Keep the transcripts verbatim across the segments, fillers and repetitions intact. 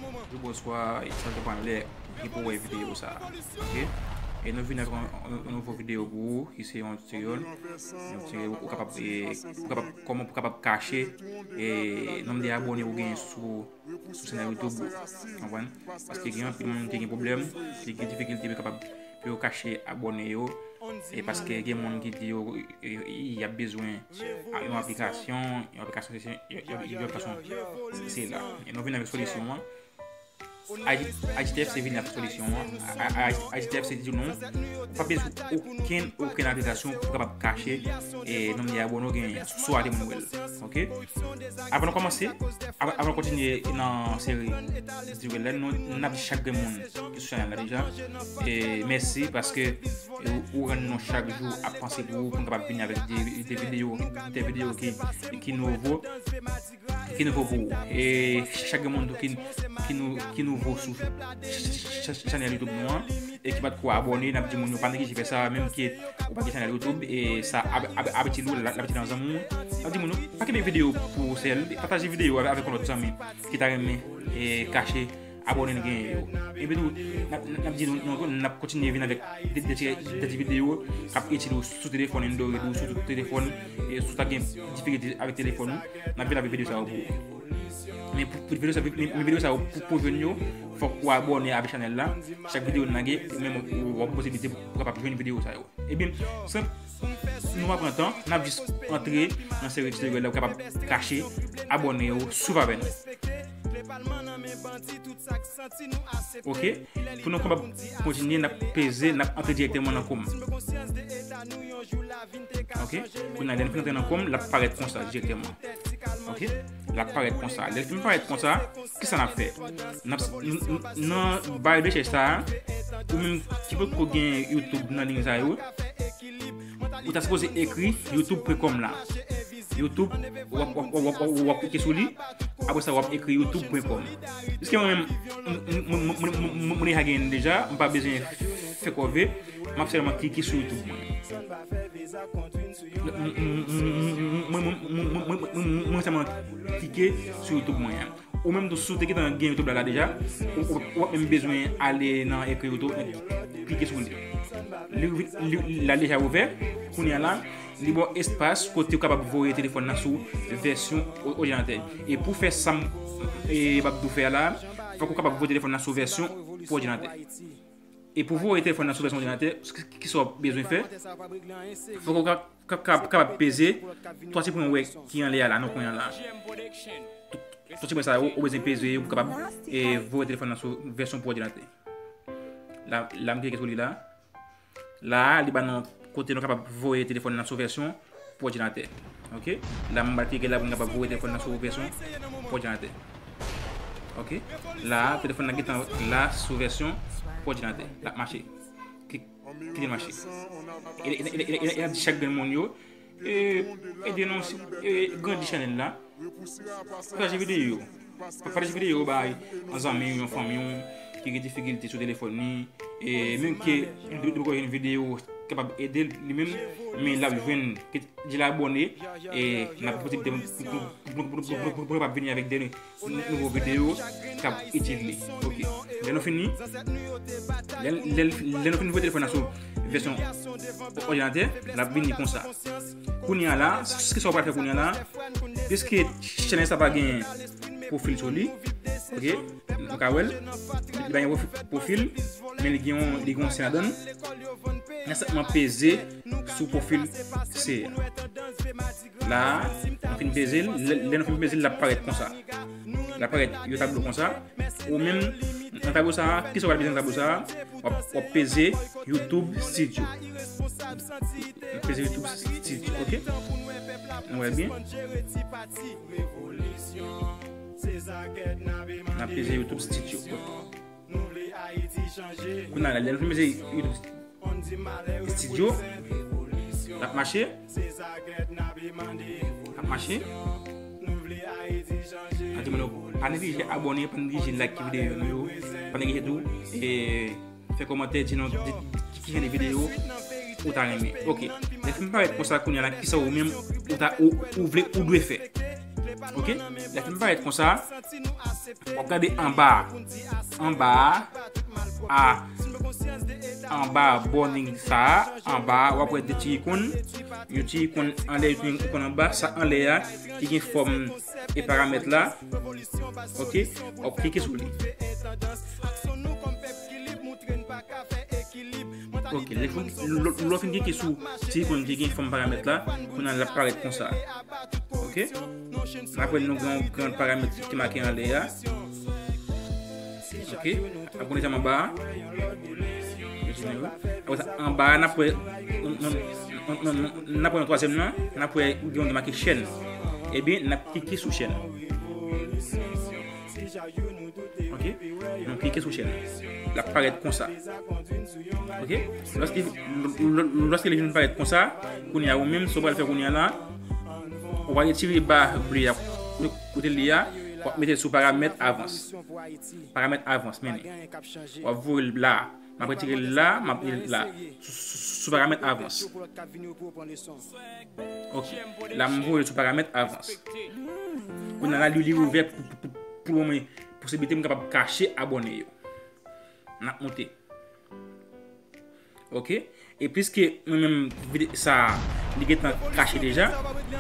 Bonjou, bonswa, e sa te pran lè ki pou wè videyo sa a. Ok? E nou vin avèk yon, yon, yon nouvo videyo pou ou, ki se yon tutorial. Yon tutorial ou kapab, e, ou kapab, kòman pou kapab kache, e, nonb de abòne ou genyen sou, sou chanèl YouTube ou. Konprann? Paske gen anpil moun ki gen pwoblèm, ki gen difikilte pou yo kapab, pou yo kache abòne yo. E paske gen moun ki di yo, yo, y ap bezwen a, yon aplikasyon, yon aplikasyon se, se, yon, yon, yon aplikasyon se la. E nou vin avèk solisyon an. I G T F se vin avèk solisyon an. I G T F se di nou, ou pa bezwen okenn, okenn aplikasyon pou kapab kache, e, nonb de abòne ou genyen sou a de moun wè l. Ok? Avan nou kòmanse, avan, avan nou kontinye nan seri tutorial la, nou, n ap di chak grenn moun ki sou chanèl la deja, e, mèsi paske, e, ou, ou rann nou chak jou ap panse pou ou, pou n kapab vini avèk de, de videyo, de videyo ki, ki nouvo, ki nouvo pou ou. E chak grenn moun tou ki, ki nou, ki nouvo sou ch-, ch-, ch-, chanèl YouTube nou an, e ki pa t ko abòne, n ap di moun yo pa neglije fè sa, menm ke ou pa gen chanèl YouTube, e sa ab-, ab-, ab itil ou, l ap, l ap itil yon zanmi w. N ap di moun yo, pa kenbe videyo pou ou sèl, pataje videyo avè-, avèk yon lòt zanmi ki ta renmen, e, kache abòne n genyen yo. Epi tou, n ap, n ap di nou, nou, n ap kontinye vin avèk de, de ti, de ti videyo k ap itil ou sou telefòn Android ou, sou tout telefòn, e si w ta gen difikilte avèk telefòn ou, n ap vin avèk videyo sa yo pou ou. Men pou, pou videyo sa, men, men videyo sa yo pou, pou jwenn yo, fòk ou abòne avèk chanèl la. Chak videyo n lage, ou menm ou, ou gen posiblite pou, pou kapab jwenn videyo sa yo. Ebyen, san nou pa pran tan, n ap jis antre nan seri tutorial la pou kapab kache abòne yo sou avè nou. Ok? Pou nou kapab kontinye, n ap peze, n ap antre dirèkteman nan kòm. Ok? Kounye a, lè n fin antre nan kòm, l ap parèt konsa dirèkteman. Ok? L ap parèt konsa. Lè l fin parèt konsa, kisa n ap fè? N ap, n, n, nan bar de rechèch sa a, ou menm ki potko gen YouTube nan liy sa yo, ou ta sipoze ekri youtube pwen kòm la. YouTube, w ap, w ap, w ap, w ap, w ap klike sou li, apre sa w ap ekri youtube pwen kòm. Piske mwen menm, m, m, m deja gen l deja, m pa bezwen fè kòve, m ap sèlman klike sou YouTube mwen. Mwen, mwen, mwen, mwen, mwen, mwen, mwen, mwen sèlman klike sou YouTube mwen an. Ou menm tou, si w te gentan gen YouTube la, la deja, ou, ou, ou p ap menm bezwen ale nan ekri YouTube, klike sou li. Li, li, li la deja ouvè, kounye a la, li ba w espas kote w kapab voye telefòn nan sou vèsyon o-, òdinatè. E pou fè sa m, e, m ap di w fè a la, fòk ou kapab voye telefòn nan sou vèsyon pou òdinatè. E pou voye telefòn nan sou vèsyon òdinatè, ki, ki sa w bezwen fè? Fòk ou ka, ka, ka, kapab peze twa ti pwen ou wè ki anlè a la, nan kwen an la. Twa ti pwen sa yo, ou bezwen peze yo pou kapab, e, voye telefòn nan sou vèsyon pou òdinatè. La, la m klike sou li la. La, li ba nou kote nou kapab voye telefòn nan sou vèsyon pou òdinatè. Ok? La, m ba l klike la pou m kapab voye telefòn nan sou vèsyon pou òdinatè. Ok? La, telefòn nan gentan la sou vèsyon pou òdinatè. L ap mache. Ki, kite l mache. E, e, e, e, e, e n ap di chak grenn moun yo, e, ede nou, e, grandi chanèl la. Pataje videyo yo. Pa-, pataje videyo yo bay yon zanmi w, yon fanmi w ki gen difikilte sou telefòn li. E menm ke li, li poko jwenn videyo kapab ede l li menm, men l ap jwenn ke di l abòne, e n ap posiblite pou, pou, pou, pou, pou, pou, pou, pou kapab vini avèk de nouvo videyo k ap itil li. Ok. Lè nou fini, lè, lè, lè nou fini voye telefòn nan sou vèsyon òdinatè, l ap vini konsa. Kounye a la, kisa w pral fè kounye a la? Piske chanèl sa pa gen pwofil sou li, ok, nou ka wè l, li pa gen pwofi-, pwofil, men li gen yon, li gen yon sen ladan l. N a senpman peze sou pwofil se a. La, nou fin peze l, lè, lè nou fin peze l, l ap parèt konsa. L ap parèt yon tablo konsa. Ou menm, nan tablo sa a, kisa w pral peze nan tablo sa a? W ap, w ap peze YouTube Studio. W ap peze YouTube Studio, ok? Nou wè byen? N ap peze YouTube Studio, ok. Kounye a la, lè nou fin peze YouTube Studio, l ap mache. L ap mache. N ap di moun yo, pa neglije abòne, pa neglije like videyo nou yo, pa neglije tou, e, fè kòmantè, di nou, di, ki, ki jan de videyo ou ta renmen. Ok. Lè l fin parèt konsa kounye a la, kisa ou menm ou ta, ou, ou vle, ou dwe fè? Ok? Lè fim parèt konsa, w ap gade anba a. Anba a, a, anba a, bò nèg sa a, anba a, w ap wè de ti ikòn, yon ti ikòn anlè, yon ti ikòn anba, sa anlè a, ki gen fòm e paramèt la. Ok? W ap klike sou li. Ok, lè w fin, lè w fin klike sou ti ikòn ki gen fòm paramèt la, kounye a l ap parèt konsa. Ok? N ap wè nou gen yon gran paramèt ki make anlè a. Ok? N ap wè deja anba a. Apre sa, anba a, n ap wè, n, n, n, n, n ap wè nan twazyèm nan, n ap wè gen yon ki make chèn. Ebyen, n ap klike sou chèn. Ok? Nou klike sou chèn. L ap parèt konsa. Ok? Lòske, lò-, lò-, lòske li vin parèt konsa, kounye a ou menm, sa w pral fè kounye a la, ou pral retire ba ble a, kote li a, w ap mete l sou paramèt avans. Paramèt avans, mennen. W ap voye l la. M ap retire l la, m ap mete l la. Sou, sou, sou paramèt avans. Ok. La, m voye l sou paramèt avans. Kounye a la, li, li ouvè pou, pou, pou, pou mwen posiblite m kapab kache abòne yo. N ap moute. Ok. E piske mwen menm vide sa, li gentan kache deja.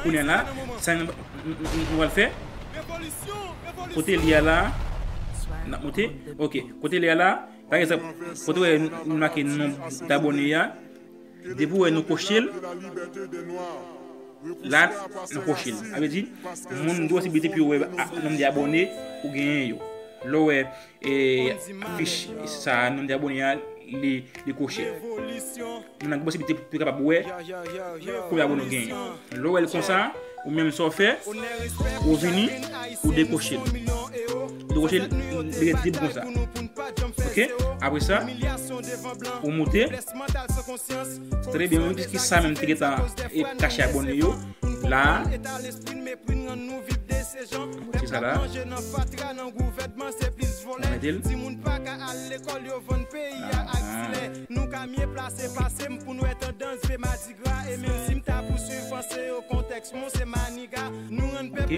Kounye a la, sa n, n, n, n, nou pral fè. Kote li a la, n ap moute. Ok. Kote li a la, pa egzanp, kote w wè nou make non dabòne a, depi w wè nou koche l, la, nou koche l. Sa vle di, moun gen posiblite pou yo wè a, nonm de abòne ou genyen yo. Lè w wè, e, afich sa, nonm de abòne a, li, li koche. Moun nan gen posiblite pou yo kapab wè konbyen abòne w genyen. Lè w wè l konsa, ou menm sa w fè, ou vini, ou dekoche l. Ou dekoche l, li rete debout konsa. Ok? Apre sa, ou moute. Trè byen, wi, piske sa menm te gentan, e, kache abòne yo. La. Se sa la. Ou mete l. Ah, ah. Ok.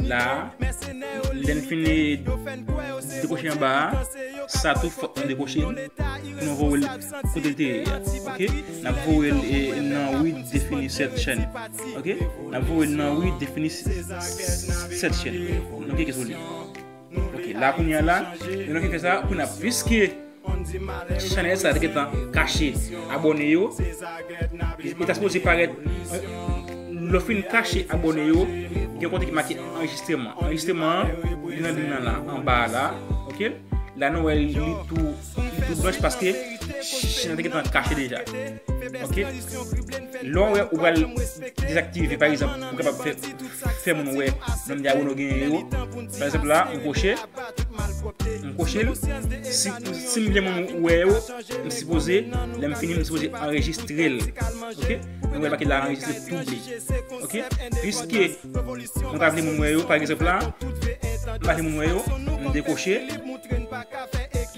La, lè n fin dekoche anba a, sa tou fòk nou dekoche l pou nou voye l kote l te ye a. Ok? N ap voye l, e, nan redefini section. Ok? N ap voye l nan redefini section. Nou klike sou li. Ok, la kounye a la, lè nou fin fè sa, kounye a, piske chanèl sa te gentan kache abòne yo, li ta sipoze parèt, lè w fin kache abòne yo, gen kote ki make anrejistreman. Anrejistreman an, li nan liy nan la, anba a la, ok? La nou wè li tou, li tou blanch paske chanèl te gentan kache deja. Ok? Lè w wè ou pral dezaktive, pa egzanp, ou kapab fè, fè moun wè nonm de abòne w genyen yo. Pa egzanp la, m koche, m koche l. Si, si m vle moun wè yo, m sipoze, lè m fini, m sipoze anrejistre l. Ok? Nou wè make la anrejistre tou ble. Ok? Piske mwen pa vle moun wè yo, pa egzanp la, m pa vle moun wè yo, m dekoche,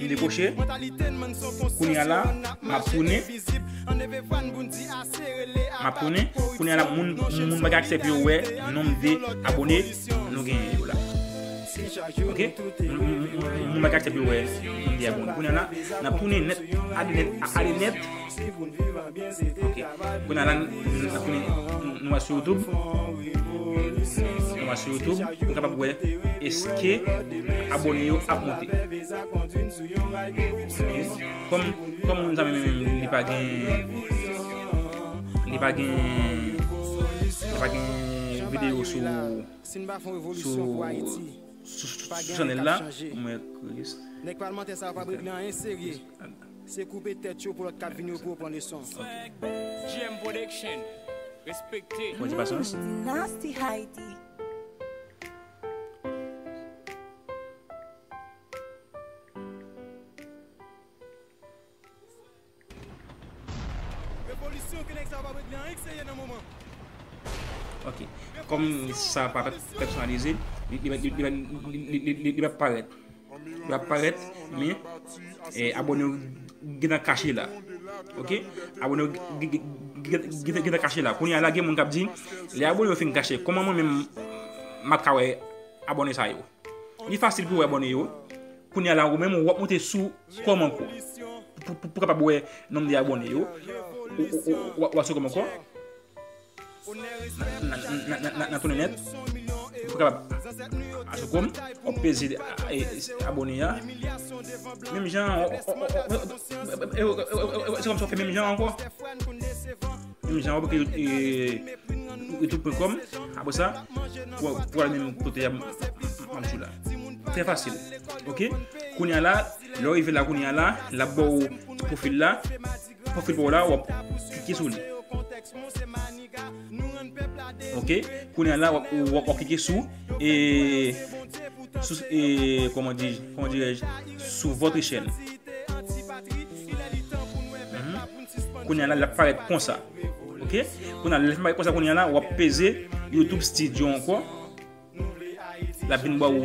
m dekoche. Kounye a la, m ap tounen. M ap tounen. Kounye a la, moun, moun pa gen aksè pou yo wè nonb de abòne nou genyen yo la. Ok? Moun, moun, moun, moun pa gen aksè pou yo wè nonb de abòne. Kounye a la, n ap tounen nèt, ale nèt, ale nèt. Ok. Kounye a la, n, n ap tounen, n, nou al sou YouTube. Nou al sou YouTube, nou kapab wè èske abòne yo ap monte. Ok. Kòm, kòm moun sa menm, menm, li pa gen, li pa gen, li pa gen videyo sou, sou, sou, sou chanèl la, mwen Chris. Nèg palmantè sa yo pa p regle anyen serye. Se koupe tèt yo pou lòt k ap vini yo pou yo pran leson. G M Production. Respekte. Mwen di pasyans. Dynasty Haiti. Revolisyon ke nèg sa yo pa regle anyen k serye nan moman. Ok. Kòm sa pa pèsonalize, li, li, li pa parèt. Li ap parèt, men, eh, abòne yo gentan kache la. Ok? Abòne yo gentan kache la. Kounye a la, gen moun k ap di, lè abòne yo fin kache, kòman mwen menm, m ap ka wè abòne sa yo. Li fasil pou wè abòne yo. Kounye a la, ou menm, w ap monte sou kòm ankò. Pou, pou, pou kapab wè nonb de abòne yo. Ou, ou, ou, w ap sou kòm ankò. Nan, nan, nan, nan, nan tounen nèt. Pou kapab asou kòm, w ap peze, e, e, abòne a. Menm jan, w, w, w, w, w, w, w, w, se kòm si w fè menm jan ankò. Menm jan, w ap youtube pwen kòm. Apre sa, pou, pou al menm kote a, m, m, m ap di w la. Trè fasil. Ok? Kounye a la, lè w rive la, kounye a la, l ap ba w pwofil la. Pwofil pa w la, w ap klike sou li. Ok? Kounye a la, w ap, w ap, w ap klike sou, e, sou, e, kòman di, kòman dirèj, sou votre chaîne. Mhm. Kounye a la, l ap parèt konsa. Ok? Kounye a la, lè l parèt konsa, kounye a la, w ap peze YouTube Studio ankò. L ap vin ba w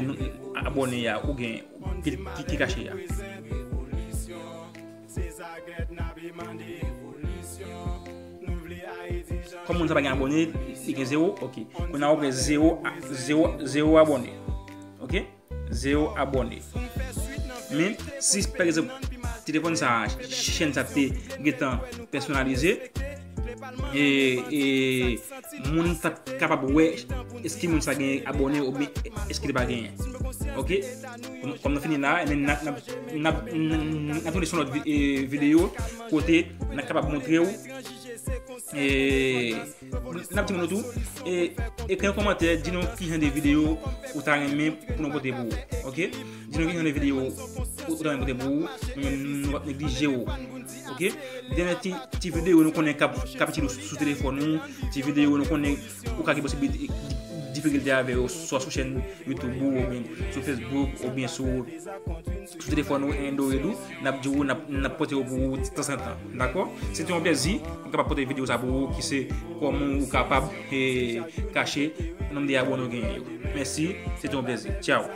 abòne a, ou gen ki, ki, ki kache a. Kòm moun sa pa gen abòne, li gen zewo, ok. Kounye a w ap gen zewo, zewo, zewo abòne. Ok? Zewo abòne. Men, si, pa egzanp, telefòn sa, chèn sa te gentan pèsonalize, e, e, moun t ap kapab wè èske moun sa gen abòne oubyen èske li pa genyen. Ok? Kòm, kòm nou fini la, ebyen, n ap, n ap, n ap, n ap tounen sou lòt vi-, e, videyo kote n ap kapab montre w, e, n ap di moun nou tou, e, ekri yon kòmantè, di nou ki jan de videyo ou ta renmen pou nou pote pou ou. Ok? Di nou ki jan de videyo ou, ou ta renmen pote pou ou, nou menm nou p ap neglije w. Ok? Dènye ti, ti videyo nou konnen k ap, k ap itilize sou telefòn ou, ti videyo nou konnen ou ka gen posiblite, difikilte avè yo, swa sou chèn YouTube ou, oubyen sou Facebook, oubyen sou, sou telefòn ou, Android ou, n ap di w, n ap, n ap pote yo pou ou tanzantan. Dakò? Se te yon plèzi, m kapab pote videyo sa pou ou, ki se kòman ou kapab, e, kache nonb de abòne ou genyen yo. Mèsi, se te yon plèzi. Tchaw!